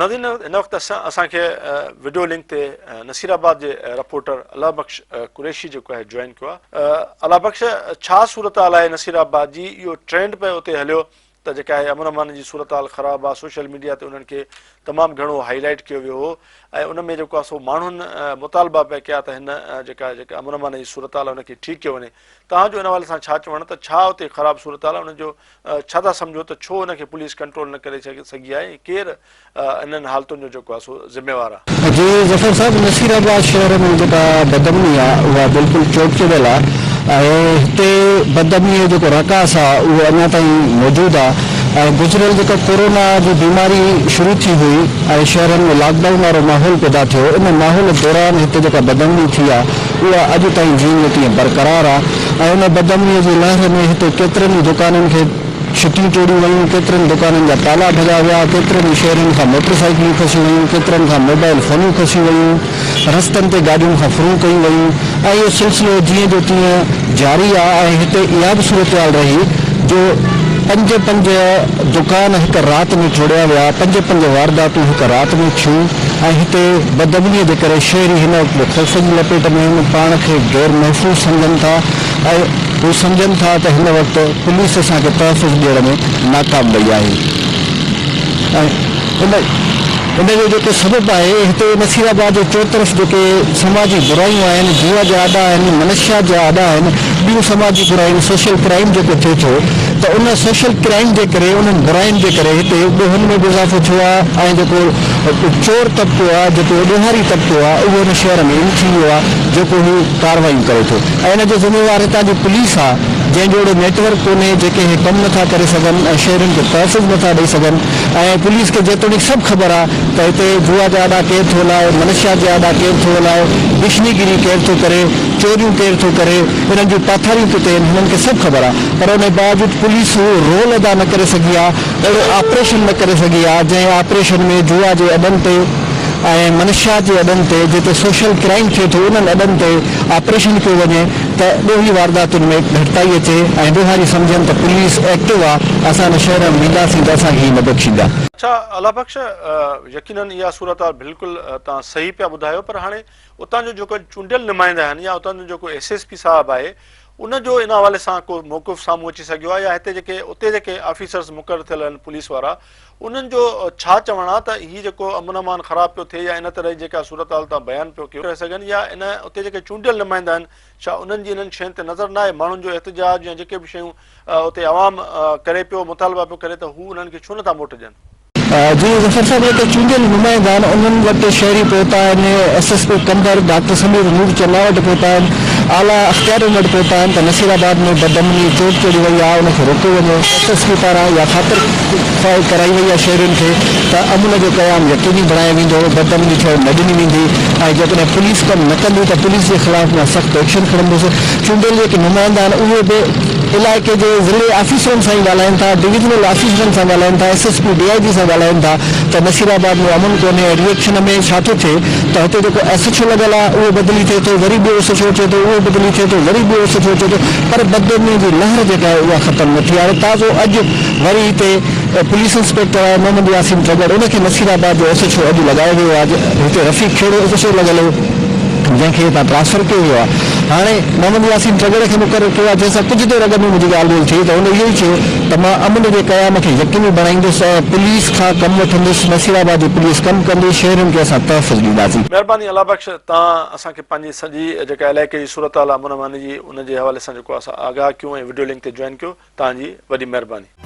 ناظرين هن وقت اسان اسان کي وڊيو لنڪ تي نصير آباد جي رپورٽر الله بخش قريشي جيڪو آهي جوائن ڪيو آهي. الله بخش ڇا صورتحال آهي نصير آباد جي اهو ٽرينڊ پيو اتي هليو ته جيڪا آهي امن امان جي صورتحال خراب آهي سوشل ميڊيا تي انهن کي تمام گهڻو هائي لائيٽ ڪيو ويو هو ۽ ان ۾ جيڪو آهي سو ماڻهن مطالبا پئي ڪيا ته هن جيڪا جيڪا امن امان جي صورتحال ان کي ٺيڪ ڪيو وڃي توهان جو ان حوالي سان ڇا چوڻ ته ڇا اتي خراب صورتحال آهي ان جو ڇا ٿا سمجهو ته ڇو ان کي پوليس ڪنٽرول نه ڪري سگهي آهي ۽ ڪير انهن حالتن جو جيڪو آهي سو ذميوار آهي؟ جي ظفر صاحب نصير آباد شهر ۾ جيڪا بدامني آهي اها بلڪل چوٽ چڙهيل آهي ۽ هتي بدامني جو جيڪو راڪاس آهي اهو اڃا تائين موجود آهي ۽ گذريل جيڪا ڪورونا جي بيماري شروع ٿي هئي ۽ شهرن ۾ لاڪ ڊائون وارو ماحول پيدا ٿيو ان ماحول دوران هتي جيڪا بدامني ٿي آهي اها اڄ تائين جيئن جو تيئن برقرار آهي ۽ ان بدامنيء جي لهر ۾ هتي ڪيترن ئي دڪانن کي ڇتيون ٽوڙيون ويون، ڪيترن دڪانن جا تالا ڀڳا ويا، ڪيترن ئي شهرين کان موٽر سائيڪلون کسيون ويون، ڪيترن کان موبائل فونيون کسيون ويون، رستن تي گاڏين کان ڦرون ڪيون ويون ۽ اهو سلسلو جيئن جو تيئن جاري آ ۽ هتي اها به صورتحال رهي جو پنج پنج دڪان هڪ رات ۾ ٽوڙيا ويا، پنج پنج وارداتون هڪ رات ۾ ٿيون ۽ هتي بدامنيء جي ڪري شهري هن وقت به خوف جي لپيٽ ۾ آهن، پاڻ کي غير محفوظ سمجهن ٿا ۽ هو سمجهن ٿا ته هن وقت پوليس اسان کي تحفظ ڏيڻ ۾ ناڪام وئي آهي ۽ ان ان جو جيڪو سبب آهي هتي نصير آباد جي چوطرف جيڪي سماجي برايون آهن، جوا جا اڏا آهن، منشيات جا اڏا آهن، ٻيون سماجي برايون سوشل ڪرائيم جيڪو ٿئي ٿو ته ان سوشل ڪرائيم جي ڪري انهن براين جي ڪري هتي ڏوهن ۾ به اضافو ٿيو آهي ۽ جيڪو چور طبقو آهي جيڪو ڏوهاري طبقو آهي اهو هن شهر ۾ ان ٿي ويو آهي جيڪو هو ڪاروايون ڪري ٿو ۽ ان جو ذميوار هتان جي پوليس آهي جنهن جو اهڙو نيٽ ورڪ ڪونهي جيڪي هي ڪم نٿا ڪري سگهن ۽ شهرين کي تحفظ نٿا ڏئي سگهن ۽ پوليس کي جيتوڻيڪ سڀ خبر آهي ته هتي جوا جا اڏا ڪير ٿو هلائي منشيات جا اڏا ڪير ٿو هلائي بشني گيري ڪير ٿو ڪري چوريون ڪير ٿو ڪري انهن جون پاٿاريون ڪٿي آهن هنن کي سڀ خبر آهي پر ان باوجود پوليس اهو رول ادا نه ڪري سگهي آهي اهڙو آپريشن نه ڪري سگهي آهي جنهن آپريشن ۾ جوا جي اڏن تي ۽ منشيات جي اڏن تي جتي سوشل ڪرائيم ٿئي ٿو انهن اڏن تي آپريشن ڪيو وڃي ته ڏوهي وارداتن ۾ گهٽتائي اچي ۽ ڏوهاري سمجهن ته پوليس ايڪٽو آهي اسان ان شهر ۾ وينداسين ته اسان کي هي نه بخشيندا. اڇا الله بخش يقينن اها صورتحال بلڪل توهان صحيح پيا ٻڌايو پر هاڻي اتان جو جيڪو چونڊيل نمائندا آهن يا اتان جو جيڪو ايس ايس پي صاحب آهي ان جو ان حوالي سان ڪو موقف سامهون اچي سگهيو آهي يا هتي جيڪي اتي جيڪي آفيسرز مقرر ٿيل آهن پوليس وارا انهن جو ڇا چوڻ آهي ته هي جيڪو امن امان خراب پيو ٿئي يا ان طرح جي جيڪا صورتحال توهان بيان پيو ڪيو ڪري سگهن يا ان اتي جيڪي چونڊيل نمائندا آهن ڇا انهن جي انهن شين تي نظر ناهي ماڻهن جو احتجاج يا جيڪي به شيون اتي عوام ڪري پيو مطالبا پيو ڪري ته هو انهن کي ڇو نٿا موٽ ڏين. جي ظفر صاحب جيڪي چونڊيل نمائندا آهن انهن وٽ شهري پهتا آهن، S S P Qambar doctor Sameer Noor Channa وٽ پهتا آهن، اعليٰ اختيارين وٽ پهتا آهن ته نصير آباد ۾ بدامني چوٽ چڙهي وئي آهي ان کي روڪيو وڃي، ايس ايس پي پاران اها خاطر خواهي ڪرائي وئي آهي شهرين کي ته امن جو قيام يقيني بڻايو ويندو، بدامني ٿيڻ نه ڏني ويندي ۽ جيڪڏهن پوليس ڪم نه ڪندي ته پوليس جي خلاف مان سخت ايڪشن کڻندس، چونڊيل جيڪي نمائندا آهن اهي به علائقي جي ضلعي آفيسرن سان ئي ڳالهائين ٿا، ڊويزنل آفيسرن سان ڳالهائين ٿا، S S P, D I G سان ڳالهائين ٿا ته نصير آباد ۾ امن ڪونهي ۽ ري ايڪشن ۾ ڇا ٿو ٿئي ته هتي جيڪو ايس ايڇ او لڳل آهي اهو بدلي ٿئي ٿو وري ٻيو ايس ايڇ او اچي ٿو اهو بدلي ٿئي ٿو وري ٻيو ايس ايڇ او اچي ٿو پر بدامني جي لهر جيڪا آهي اها ختم نه ٿي آهي تازو اڄ وري هتي پوليس انسپيڪٽر آهي محمد ياسين ٽڳڙ ان کي نصير آباد جو ايس ايڇ او اڄ لڳايو ويو آهي هتي رفيق کهڙو ايس ايڇ او لڳل هو جنهن کي هتان ٽرانسفر ڪيو ويو آهي هاڻي محمد ياسين ٽڳڙ کي مقرر ڪيو آهي جنهن سان ڪجهه دير اڳ ۾ منهنجي ڳالهه ٻولهه ٿي ته هن اهو ئي چيو ته مان امن جي قيام کي يقيني بڻائيندس ۽ پوليس کان ڪم وٺندس، نصير آباد جي پوليس ڪم ڪندي، شهرين کي اسان تحفظ ڏينداسين. مهرباني الله بخش توهان اسان کي پنهنجي سڄي جيڪا علائقي جي صورتحال امن امان جي ان جي حوالي سان جيڪو اسان آگاهه ڪيون ۽ وڊيو لنڪ تي جوائن ڪيو توهان جي وڏي مهرباني.